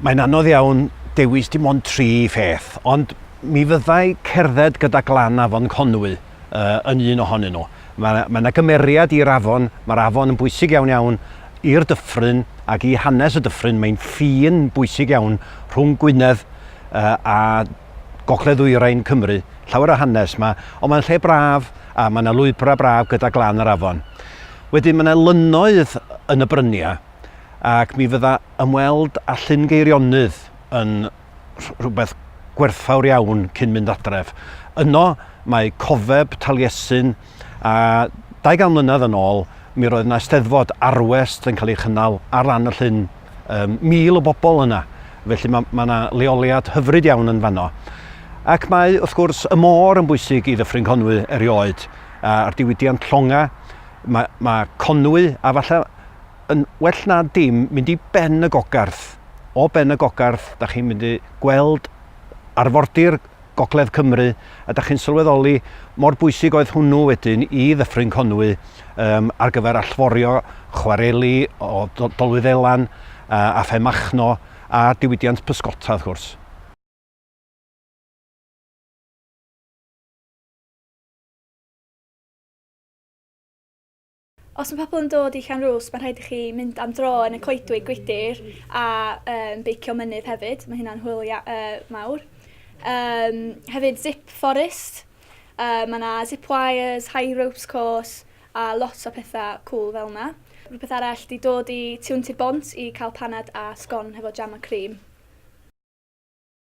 Mae'n anodd iawn dewis dim ond tri pheth, ond mi fyddai cerdded gyda glan afon Conwy uh, yn un ohonyn nhw. Mae yna gymeriad i'r afon, mae'r afon yn bwysig iawn iawn i'r dyffryn ac i hanes y dyffryn. Mae'n ffin bwysig iawn rhwng Gwynedd uh, a gogledd-ddwyrain Cymru. Llawer o hanes ma, ond mae'n lle braf a mae yna lwybrau braf gyda glan yr afon. Wedyn mae yna lynnoedd yn y bryniau ac mi fydda ymweld â Llyn Geirionydd yn rhywbeth gwerthfawr iawn cyn mynd adref. Yno mae cofeb Taliesin a 200 mlynedd yn ôl mi roedd yna Eisteddfod Arwest yn cael ei chynnal ar lan y llyn. Um, 1,000 o bobl yna. Felly mae yna ma leoliad hyfryd iawn yn fanno. Ac mae, wrth gwrs, y môr yn bwysig i Ddyffryn Conwy erioed, a'r diwydiant llongau. Mae, mae Conwy, a falle yn well na dim, mynd i Ben y Gogarth. O Ben y Gogarth, da chi'n mynd i gweld arfordir Gogledd Cymru, a da chi'n sylweddoli mor bwysig oedd hwnnw wedyn i Ddyffryn Conwy um, ar gyfer allforio chwareli o Dolwyddelan a Phenmachno a diwydiant pysgota wrth gwrs. Os mae pobl yn dod i Llanrwst, mae'n rhaid i chi mynd am dro yn y coedwig gwydir a um, beicio mynydd hefyd. Mae hynna'n hwyl ia, uh, mawr. Um, hefyd Zip Forest. Uh, mae yna zip wires, high ropes course a lot o pethau cool fel yna. Rhywbeth arall di dod i Tiwnt i'r Bont i cael panad a sgon hefo jam a cream.